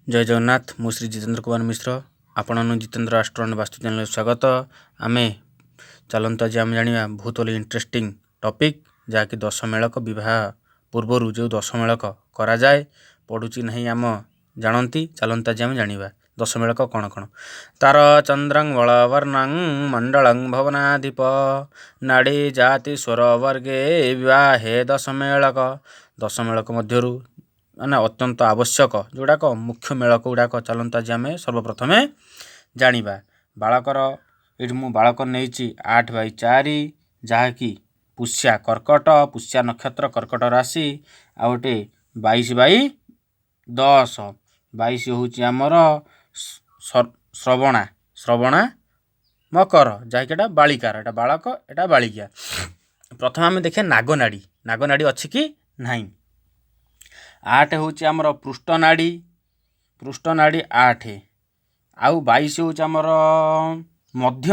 ଜୟ ଜଗନ୍ନାଥ। ମୁଁ ଶ୍ରୀ ଜିତେନ୍ଦ୍ର କୁମାର ମିଶ୍ର, ଆପଣମାନଙ୍କୁ Jitendra astro and ବାସ୍ତୁ ଚ୍ୟାନେଲରେ ସ୍ୱାଗତ। ଆମେ ଚାଲନ୍ତୁ, ଆଜି ଆମେ ଜାଣିବା ବହୁତ ଭଲ ଇଣ୍ଟରେଷ୍ଟିଂ ଟପିକ୍, ଯାହାକି ଦଶମେଳକ। ବିବାହ ପୂର୍ବରୁ ଯେଉଁ ଦଶମେଳକ କରାଯାଏ, ପଡ଼ୁଛି ନାହିଁ ଆମ ଜାଣନ୍ତି। ଚାଲନ୍ତୁ, ଆଜି ଆମେ ଜାଣିବା ଦଶମେଳକ କ'ଣ କ'ଣ। ତାର ଚନ୍ଦ୍ରଂ ବଳବର୍ଣ୍ଣଂ ମଣ୍ଡଳଂ ଭବନାଧିପ ନାଡ଼ି ଜାତି ସ୍ୱର ବର୍ଗେ ବିବାହେ ଦଶମେଳକ। ଦଶମେଳକ ମଧ୍ୟରୁ ମାନେ ଅତ୍ୟନ୍ତ ଆବଶ୍ୟକ ଯେଉଁଗୁଡ଼ାକ, ମୁଖ୍ୟ ମେଳକ ଗୁଡ଼ାକ, ଚାଲନ୍ତୁ ଆଜି ଆମେ ସର୍ବପ୍ରଥମେ ଜାଣିବା। ବାଳକର ଏଇଠି ମୁଁ ବାଳକ ନେଇଛି 8/4, ଯାହାକି ପୁଷ୍ୟା କର୍କଟ, ପୁଷ୍ୟା ନକ୍ଷତ୍ର, କର୍କଟ ରାଶି। ଆଉ ଗୋଟେ 22/10। 22 ହେଉଛି ଆମର ଶ୍ରବଣା, ଶ୍ରବଣା ମକର, ଯାହାକି ଏଇଟା ବାଳିକାର, ଏଇଟା ବାଳକ, ଏଇଟା ବାଳିକା। ପ୍ରଥମେ ଆମେ ଦେଖିବା ନାଗନାଡ଼ି। ନାଗନାଡ଼ି ଅଛି କି ନାହିଁ? 8 ହେଉଛି ଆମର ପୃଷ୍ଠନାଡ଼ି, ପୃଷ୍ଠନାଡ଼ି 8, ଆଉ 22 ହେଉଛି ଆମର ମଧ୍ୟ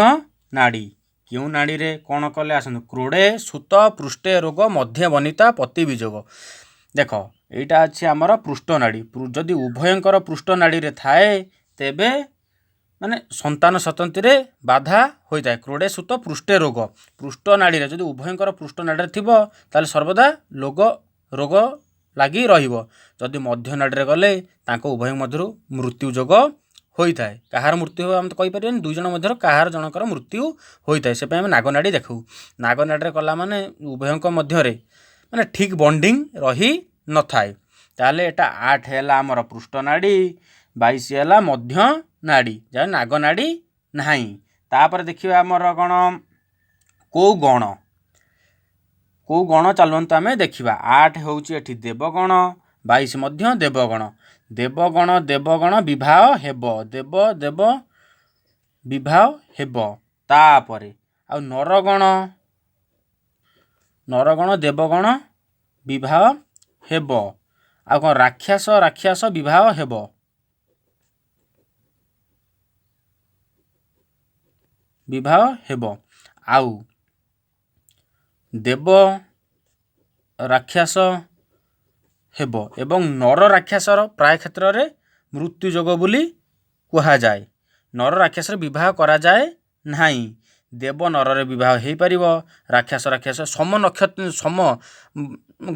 ନାଡ଼ି। କେଉଁ ନାଡ଼ିରେ କ'ଣ କଲେ? ଆସନ୍ତୁ। କ୍ରୋଡ଼େ ସୁତ ପୃଷ୍ଠେ ରୋଗ ମଧ୍ୟେ ବନିତା ପତି ବିଯୋଗ। ଦେଖ, ଏଇଟା ଅଛି ଆମର ପୃଷ୍ଠନାଡ଼ି। ଯଦି ଉଭୟଙ୍କର ପୃଷ୍ଠନାଡ଼ିରେ ଥାଏ, ତେବେ ମାନେ ସନ୍ତାନ ସନ୍ତତିରେ ବାଧା ହୋଇଥାଏ। କ୍ରୋଡ଼େ ସୁତ ପୃଷ୍ଠେ ରୋଗ, ପୃଷ୍ଠ ନାଡ଼ିରେ ଯଦି ଉଭୟଙ୍କର ପୃଷ୍ଠ ନାଡ଼ିରେ ଥିବ, ତାହେଲେ ସର୍ବଦା ରୋଗ ଲାଗି ରହିବ। ଯଦି ମଧ୍ୟ ନାଡ଼ିରେ ଗଲେ, ତାଙ୍କ ଉଭୟଙ୍କ ମଧ୍ୟରୁ ମୃତ୍ୟୁ ଯୋଗ ହୋଇଥାଏ। କାହାର ମୃତ୍ୟୁ ହେବ ଆମେ ତ କହିପାରିବାନି, ଦୁଇ ଜଣ ମଧ୍ୟରୁ କାହାର ଜଣଙ୍କର ମୃତ୍ୟୁ ହୋଇଥାଏ। ସେ ପାଇଁ ଆମେ ନାଗନାଡ଼ି ଦେଖୁ। ନାଗନାଡ଼ିରେ କଲା ମାନେ ଉଭୟଙ୍କ ମଧ୍ୟରେ ମାନେ ଠିକ୍ ବଣ୍ଡିଂ ରହି ନଥାଏ। ତାହେଲେ ଏଇଟା 8 ହେଲା ଆମର ପୃଷ୍ଠ ନାଡ଼ି, 22 ହେଲା ମଧ୍ୟ ନାଡ଼ି, ଯାହା ନାଗନାଡ଼ି ନାହିଁ। ତାପରେ ଦେଖିବା ଆମର କ'ଣ, କେଉଁ ଗଣ, କେଉଁ ଗଣ? ଚାଲନ୍ତୁ ଆମେ ଦେଖିବା। 8 ହେଉଛି ଏଠି ଦେବଗଣ, 22 ମଧ୍ୟ ଦେବଗଣ। ଦେବଗଣ ଦେବଗଣ ବିବାହ ହେବ, ଦେବ ଦେବ ବିବାହ ହେବ। ତାପରେ ଆଉ ନରଗଣ, ନରଗଣ ଦେବଗଣ ବିବାହ ହେବ। ଆଉ କ'ଣ? ରାକ୍ଷସ ରାକ୍ଷସ ବିବାହ ହେବ, ବିବାହ ହେବ। ଆଉ ଦେବ ରାକ୍ଷସ ହେବ ଏବଂ ନର ରାକ୍ଷସର ପ୍ରାୟ କ୍ଷେତ୍ରରେ ମୃତ୍ୟୁ ଯୋଗ ବୋଲି କୁହାଯାଏ। ନର ରାକ୍ଷସର ବିବାହ କରାଯାଏ ନାହିଁ। ଦେବ ନରରେ ବିବାହ ହେଇପାରିବ। ରାକ୍ଷସ ରାକ୍ଷସ ସମ ନକ୍ଷତ୍ର, ସମ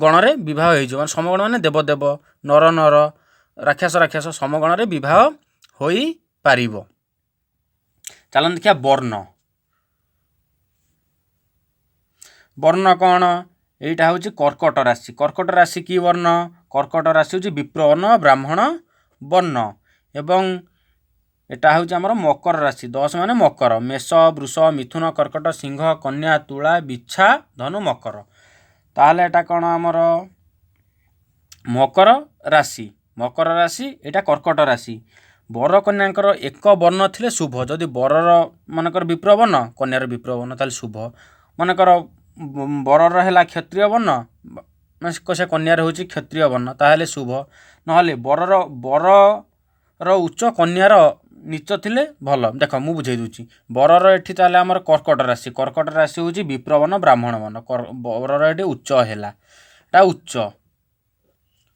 ଗଣରେ ବିବାହ ହେଇଯିବ। ମାନେ ସମଗଣ ମାନେ ଦେବ ଦେବ, ନର ନର, ରାକ୍ଷସ ରାକ୍ଷସ, ସମଗଣରେ ବିବାହ ହୋଇପାରିବ। ଚାଲନ୍ତୁ ଦେଖିବା ବର୍ଣ୍ଣ। ବର୍ଣ୍ଣ କ'ଣ? ଏଇଟା ହେଉଛି କର୍କଟ ରାଶି। କର୍କଟ ରାଶି କି ବର୍ଣ୍ଣ? କର୍କଟ ରାଶି ହେଉଛି ବିପ୍ରବର୍ଣ୍ଣ, ବ୍ରାହ୍ମଣ ବର୍ଣ୍ଣ। ଏବଂ ଏଟା ହେଉଛି ଆମର ମକର ରାଶି। 10 ମାନେ ମକର, ମେଷ, ବୃଷ, ମିଥୁନ, କର୍କଟ, ସିଂହ, କନ୍ୟା, ତୁଳା, ବିଛା, ଧନୁ, ମକର। ତାହେଲେ ଏଟା କ'ଣ? ଆମର ମକର ରାଶି, ମକର ରାଶି। ଏଇଟା କର୍କଟ ରାଶି। ବର କନ୍ୟାଙ୍କର ଏକ ବର୍ଣ୍ଣ ଥିଲେ ଶୁଭ। ଯଦି ବରର ମନେକର ବିପ୍ରବର୍ଣ୍ଣ, କନ୍ୟାର ବିପ୍ରବର୍ଣ୍ଣ, ତାହେଲେ ଶୁଭ। ମନେକର ବରର ହେଲା କ୍ଷତ୍ରିୟ ବର୍ଣ୍ଣ, ସେ କନ୍ୟାର ହେଉଛି କ୍ଷତ୍ରିୟ ବର୍ଣ୍ଣ, ତାହେଲେ ଶୁଭ। ନହେଲେ ବରର ଉଚ୍ଚ, କନ୍ୟାର ନୀଚ ଥିଲେ ଭଲ। ଦେଖ, ମୁଁ ବୁଝେଇ ଦେଉଛି। ବରର ଏଠି ତାହେଲେ ଆମର କର୍କଟ ରାଶି। କର୍କଟ ରାଶି ହେଉଛି ବିପ୍ରବର୍ଣ୍ଣ, ବ୍ରାହ୍ମଣ ବର୍ଣ୍ଣ। ବରର ଏଠି ଉଚ୍ଚ ହେଲା, ଏଟା ଉଚ୍ଚ,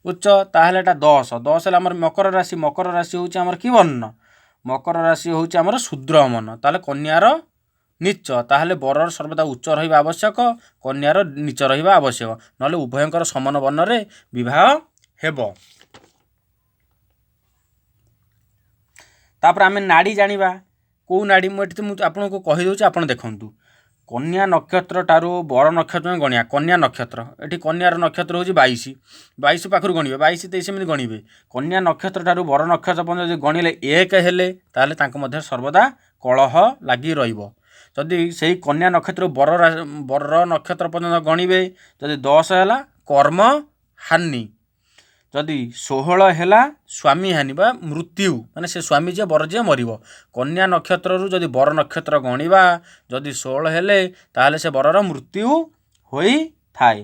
ଉଚ୍ଚ। ତାହେଲେ ଏଟା 10। 10 ହେଲା ଆମର ମକର ରାଶି। ମକର ରାଶି ହେଉଛି ଆମର କି ବର୍ଣ୍ଣ? ମକର ରାଶି ହେଉଛି ଆମର ଶୂଦ୍ର ବର୍ଣ୍ଣ। ତାହେଲେ କନ୍ୟାର ନୀଚ। ତାହେଲେ ବରର ସର୍ବଦା ଉଚ୍ଚ ରହିବା ଆବଶ୍ୟକ, କନ୍ୟାର ନୀଚ ରହିବା ଆବଶ୍ୟକ। ନହେଲେ ଉଭୟଙ୍କର ସମାନ ବର୍ଣ୍ଣରେ ବିବାହ ହେବ। ତାପରେ ଆମେ ନାଡ଼ି ଜାଣିବା। କେଉଁ ନାଡ଼ି? ମୁଁ ଏଠି ମୁଁ ଆପଣଙ୍କୁ କହିଦେଉଛି, ଆପଣ ଦେଖନ୍ତୁ। କନ୍ୟା ନକ୍ଷତ୍ର ଠାରୁ ବର ନକ୍ଷତ୍ର ଗଣିବା। କନ୍ୟା ନକ୍ଷତ୍ର, ଏଠି କନ୍ୟାର ନକ୍ଷତ୍ର ହେଉଛି 22। 22 ପାଖରୁ ଗଣିବେ, 22, 23 ଏମିତି ଗଣିବେ। କନ୍ୟା ନକ୍ଷତ୍ର ଠାରୁ ବର ନକ୍ଷତ୍ର ପର୍ଯ୍ୟନ୍ତ ଯଦି ଗଣିଲେ 1 ହେଲେ, ତାହେଲେ ତାଙ୍କ ମଧ୍ୟରେ ସର୍ବଦା କଳହ ଲାଗି ରହିବ। ଯଦି ସେଇ କନ୍ୟା ନକ୍ଷତ୍ର ବର ନକ୍ଷତ୍ର ପର୍ଯ୍ୟନ୍ତ ଗଣିବେ, ଯଦି 10 ହେଲା କର୍ମ ହାନି। ଯଦି 16 ହେଲା ସ୍ୱାମୀ ହାନି ବା ମୃତ୍ୟୁ, ମାନେ ସେ ସ୍ୱାମୀ ଯିଏ, ବର ଯିଏ ମରିବ। କନ୍ୟା ନକ୍ଷତ୍ରରୁ ଯଦି ବର ନକ୍ଷତ୍ର ଗଣିବା, ଯଦି 16 ହେଲେ, ତାହେଲେ ସେ ବରର ମୃତ୍ୟୁ ହୋଇଥାଏ।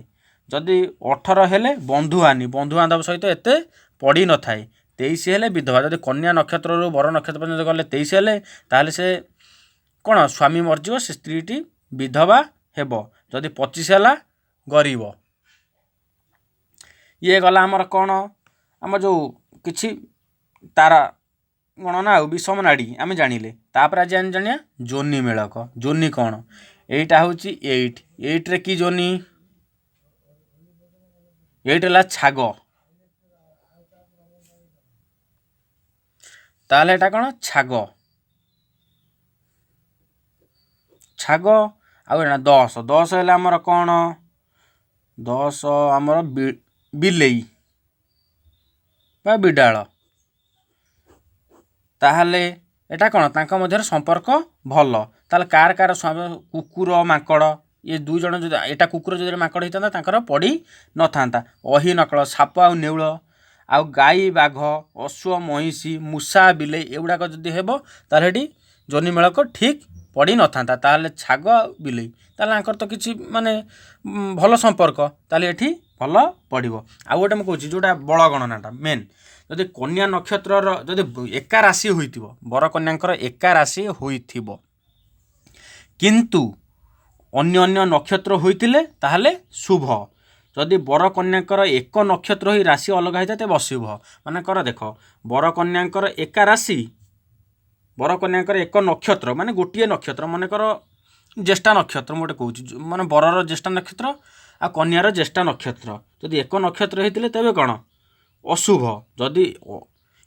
ଯଦି 18 ହେଲେ ବନ୍ଧୁ ହାନି, ବନ୍ଧୁବାନ୍ଧବ ସହିତ ଏତେ ପଡ଼ିନଥାଏ। 23 ହେଲେ ବିଧବା। ଯଦି କନ୍ୟା ନକ୍ଷତ୍ରରୁ ବର ନକ୍ଷତ୍ର ପର୍ଯ୍ୟନ୍ତ ଗଲେ 23 ହେଲେ, ତାହେଲେ ସେ କ'ଣ, ସ୍ୱାମୀ ମରିଯିବ, ସେ ସ୍ତ୍ରୀଟି ବିଧବା ହେବ। ଯଦି 25 ହେଲା ଗରିବ। ଇଏ ଗଲା ଆମର କ'ଣ, ଆମ ଯେଉଁ କିଛି ତାରା ଗଣନା ଆଉ ବିଷମ ନାଡ଼ି ଆମେ ଜାଣିଲେ। ତାପରେ ଆଜି ଆମେ ଜାଣିବା ଯୋନି ମେଳକ। ଯୋନି କ'ଣ? ଏଇଟା ହେଉଛି 8। 8ରେ କି ଯୋନି? 8 ହେଲା ଛାଗ। ତାହେଲେ ଏଇଟା କ'ଣ? ଛାଗ, ଛାଗ। ଆଉ ଏଇଟା 10। 10 ହେଲେ ଆମର କ'ଣ? 10 ଆମର ବିଲେଇ ବା ବିଡାଳ। ତାହେଲେ ଏଇଟା କ'ଣ? ତାଙ୍କ ମଧ୍ୟରେ ସମ୍ପର୍କ ଭଲ। ତାହେଲେ କାର କାର ସ୍ୱାମୀ, କୁକୁର ମାଙ୍କଡ଼, ଇଏ ଦୁଇ ଜଣ ଯଦି ଏଇଟା କୁକୁର ଯଦି ମାଙ୍କଡ଼ ହେଇଥାନ୍ତା ତାଙ୍କର ପଡ଼ି ନଥାନ୍ତା। ଅହି ନକଳ, ସାପ ଆଉ ନେଉଳ, ଆଉ ଗାଈ ବାଘ, ଅଶ୍ୱ ମହିଷୀ, ମୂଷା ବିଲେଇ, ଏଗୁଡ଼ାକ ଯଦି ହେବ ତାହେଲେ ଏଠି ଯୋନି ମେଳକ ଠିକ୍ ପଡ଼ିନଥାନ୍ତା। ତାହେଲେ ଛାଗ ଆଉ ବିଲେଇ, ତାହେଲେ ଆଙ୍କର ତ କିଛି ମାନେ ଭଲ ସମ୍ପର୍କ, ତାହେଲେ ଏଠି ଭଲ ପଡ଼ିବ। ଆଉ ଗୋଟେ ମୁଁ କହୁଛି ଯେଉଁଟା ବଳ ଗଣନାଟା ମେନ୍, ଯଦି କନ୍ୟା ନକ୍ଷତ୍ରର ଯଦି ଏକା ରାଶି ହୋଇଥିବ, ବର କନ୍ୟାଙ୍କର ଏକା ରାଶି ହୋଇଥିବ କିନ୍ତୁ ଅନ୍ୟ ଅନ୍ୟ ନକ୍ଷତ୍ର ହୋଇଥିଲେ ତାହେଲେ ଶୁଭ। ଯଦି ବର କନ୍ୟାଙ୍କର ଏକ ନକ୍ଷତ୍ର ହୋଇ ରାଶି ଅଲଗା ହୋଇଥାଏ ତେବେ ଅଶୁଭ। ମନେକର ଦେଖ, ବର କନ୍ୟାଙ୍କର ଏକା ରାଶି, ବର କନ୍ୟାଙ୍କର ଏକ ନକ୍ଷତ୍ର, ମାନେ ଗୋଟିଏ ନକ୍ଷତ୍ର, ମନେକର ଜ୍ୟେଷ୍ଠା ନକ୍ଷତ୍ର, ମୁଁ ଗୋଟେ କହୁଛି, ମାନେ ବରର ଜ୍ୟେଷ୍ଠା ନକ୍ଷତ୍ର ଆଉ କନ୍ୟାର ଜ୍ୟେଷ୍ଠା ନକ୍ଷତ୍ର ଯଦି ଏକ ନକ୍ଷତ୍ର ହେଇଥିଲେ ତେବେ କ'ଣ? ଅଶୁଭ। ଯଦି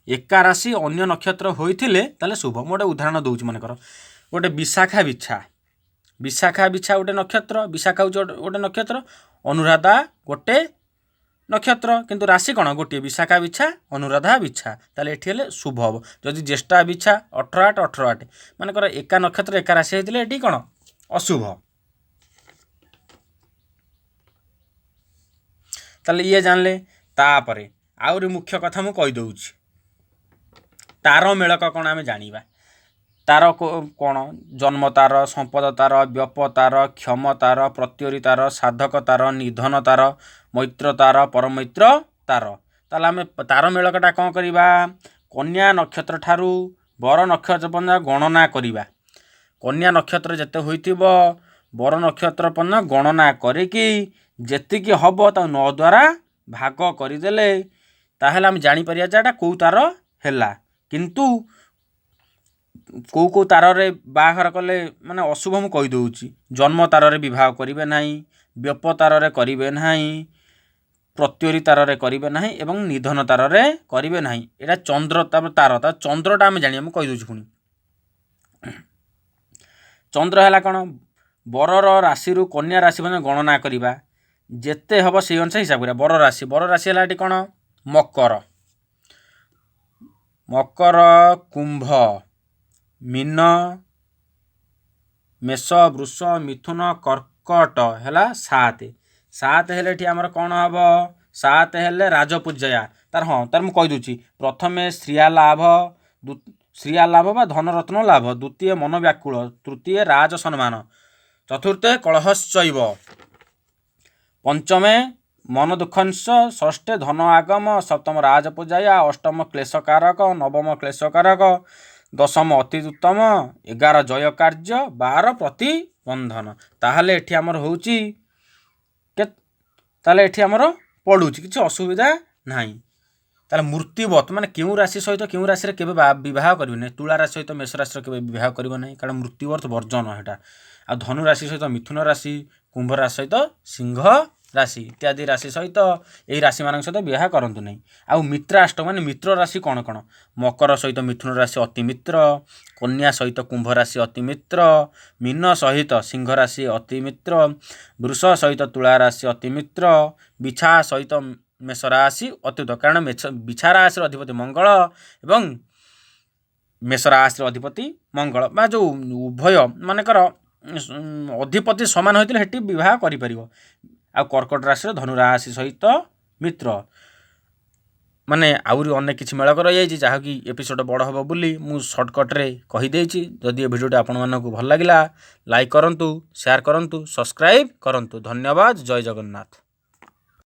ଏକା ରାଶି ଅନ୍ୟ ନକ୍ଷତ୍ର ହୋଇଥିଲେ ତାହେଲେ ଶୁଭ। ମୁଁ ଗୋଟେ ଉଦାହରଣ ଦେଉଛି, ମନେକର ଗୋଟେ ବିଶାଖା ବିଛା, ବିଶାଖା ବିଛା ଗୋଟେ ନକ୍ଷତ୍ର, ବିଶାଖା ହେଉଛି ଗୋଟେ ନକ୍ଷତ୍ର, ଅନୁରାଧା ଗୋଟେ ନକ୍ଷତ୍ର, କିନ୍ତୁ ରାଶି କ'ଣ ଗୋଟିଏ, ବିଶାଖା ବିଛା ଅନୁରାଧା ବିଛା, ତାହେଲେ ଏଠି ହେଲେ ଶୁଭ ହେବ। ଯଦି ଜ୍ୟେଷ୍ଠା ବିଛା 18 8 18 8, ମନେକର ଏକା ନକ୍ଷତ୍ର ଏକା ରାଶି ହେଇଥିଲେ ଏଠି କ'ଣ? ଅଶୁଭ। ତାହେଲେ ଇଏ ଜାଣିଲେ। ତାପରେ ଆହୁରି ମୁଖ୍ୟ କଥା ମୁଁ କହିଦେଉଛି, ତାର ମେଳକ କ'ଣ ଆମେ ଜାଣିବା। ତାର କ'ଣ? ଜନ୍ମ ତାର, ସମ୍ପଦ ତାର, ବ୍ୟପ ତାର, କ୍ଷମ ତାର, ପ୍ରତ୍ୟରି ତାର, ସାଧକ ତାର, ନିଧନ ତାର, ମୈତ୍ର ତାର, ପରମୈତ୍ର ତାର। ତାହେଲେ ଆମେ ତାର ମେଳକଟା କ'ଣ କରିବା? କନ୍ୟା ନକ୍ଷତ୍ର ଠାରୁ ବର ନକ୍ଷତ୍ର ପର୍ଯ୍ୟନ୍ତ ଗଣନା କରିବା। କନ୍ୟା ନକ୍ଷତ୍ର ଯେତେ ହୋଇଥିବ ବର ନକ୍ଷତ୍ର ପର୍ଯ୍ୟନ୍ତ ଗଣନା କରିକି ଯେତିକି ହେବ ତାକୁ 9 ଦ୍ୱାରା ଭାଗ କରିଦେଲେ ତାହେଲେ ଆମେ ଜାଣିପାରିବା ଯେ ଏଇଟା କେଉଁ ତାର ହେଲା। କିନ୍ତୁ କେଉଁ କେଉଁ ତାରରେ ବାହାଘର କଲେ ମାନେ ଅଶୁଭ ମୁଁ କହିଦେଉଛି। ଜନ୍ମ ତାରରେ ବିବାହ କରିବେ ନାହିଁ, ବ୍ୟପ ତାରରେ କରିବେ ନାହିଁ, ପ୍ରତ୍ୟରି ତାରରେ କରିବେ ନାହିଁ ଏବଂ ନିଧନ ତାରରେ କରିବେ ନାହିଁ। ଏଇଟା ଚନ୍ଦ୍ର, ତାପରେ ତାର, ତା ଚନ୍ଦ୍ରଟା ଆମେ ଜାଣିବା, ମୁଁ କହିଦେଉଛି ପୁଣି। ଚନ୍ଦ୍ର ହେଲା କ'ଣ? ବରର ରାଶିରୁ କନ୍ୟା ରାଶି ପର୍ଯ୍ୟନ୍ତ ଗଣନା କରିବା, ଯେତେ ହେବ ସେଇ ଅନୁସାରେ ହିସାବ କରିବା। ବର ରାଶି, ବର ରାଶି ହେଲା ଏଠି କ'ଣ? ମକର, ମକର, କୁମ୍ଭ, ମୀନ, ମେଷ, ବୃଷ, ମିଥୁନ, କର୍କଟ ହେଲା 7। 7 ହେଲେ ଏଠି ଆମର କ'ଣ ହେବ? 7 ହେଲେ ରାଜପୂଜୟା ତାର। ହଁ, ତାର ମୁଁ କହିଦେଉଛି, ପ୍ରଥମେ ଶ୍ରିୟା ଲାଭ, ଶ୍ରିୟା ଲାଭ ବା ଧନରତ୍ନ ଲାଭ, ଦ୍ୱିତୀୟ ମନ ବ୍ୟାକୁଳ, ତୃତୀୟ ରାଜ ସମ୍ମାନ, ଚତୁର୍ଥେ କଳହଶ୍ଚୈବ, ପଞ୍ଚମେ ମନ ଦୁଃଖଂଶ, ଷଷ୍ଠେ ଧନ ଆଗମ, ସପ୍ତମ ରାଜପୂଜୟା, ଅଷ୍ଟମ କ୍ଲେଶକାରକ, ନବମ କ୍ଲେଶକାରକ, ଦଶମ ଅତି ଉତ୍ତମ, 11 ଜୟ କାର୍ଯ୍ୟ, 12 ପ୍ରତିବନ୍ଧନ। ତାହେଲେ ଏଠି ଆମର ହେଉଛି ତାହେଲେ ଏଠି ଆମର ପଡ଼ୁଛି, କିଛି ଅସୁବିଧା ନାହିଁ। ତାହେଲେ ମୃତ୍ୟୁବତ୍ ମାନେ କେଉଁ ରାଶି ସହିତ କେଉଁ ରାଶିରେ କେବେ ବିବାହ କରିବେ ନାହିଁ। ତୁଳା ରାଶି ସହିତ ମେଷ ରାଶିର କେବେ ବିବାହ କରିବ ନାହିଁ, କାରଣ ମୃତ୍ୟୁବତ୍ ବର୍ଜନ ହେଟା। ଆଉ ଧନୁ ରାଶି ସହିତ ମିଥୁନ ରାଶି, କୁମ୍ଭ ରାଶି ସହିତ ସିଂହ ରାଶି ଇତ୍ୟାଦି ରାଶି ସହିତ ଏଇ ରାଶିମାନଙ୍କ ସହିତ ବିବାହ କରନ୍ତୁ ନାହିଁ। ଆଉ ମିତ୍ରାଷ୍ଟ ମାନେ ମିତ୍ର ରାଶି କ'ଣ କ'ଣ? ମକର ସହିତ ମିଥୁନ ରାଶି ଅତି ମିତ୍ର, କନ୍ୟା ସହିତ କୁମ୍ଭ ରାଶି ଅତି ମିତ୍ର, ମୀନ ସହିତ ସିଂହ ରାଶି ଅତି ମିତ୍ର, ବୃଷ ସହିତ ତୁଳା ରାଶି ଅତି ମିତ୍ର, ବିଛା ସହିତ ମେଷ ରାଶି ଅତ୍ୟୁତ, କାରଣ ବିଛା ରାଶିର ଅଧିପତି ମଙ୍ଗଳ ଏବଂ ମେଷ ରାଶିର ଅଧିପତି ମଙ୍ଗଳ, ବା ଯେଉଁ ଉଭୟ ମନେକର ଅଧିପତି ସମାନ ହୋଇଥିଲେ ସେଠି ବିବାହ କରିପାରିବ। ଆଉ କର୍କଟ ରାଶିର ଧନୁ ରାଶି ସହିତ ମିତ୍ର। ମାନେ ଆହୁରି ଅନେକ କିଛି ମେଳକ ରହିଯାଇଛି, ଯାହାକି ଏପିସୋଡ଼ ବଡ଼ ହେବ ବୋଲି ମୁଁ ସର୍ଟକଟ୍ରେ କହିଦେଇଛି। ଯଦି ଏ ଭିଡ଼ିଓଟି ଆପଣମାନଙ୍କୁ ଭଲ ଲାଗିଲା, ଲାଇକ୍ କରନ୍ତୁ, ସେୟାର କରନ୍ତୁ, ସବସ୍କ୍ରାଇବ୍ କରନ୍ତୁ। ଧନ୍ୟବାଦ। ଜୟ ଜଗନ୍ନାଥ।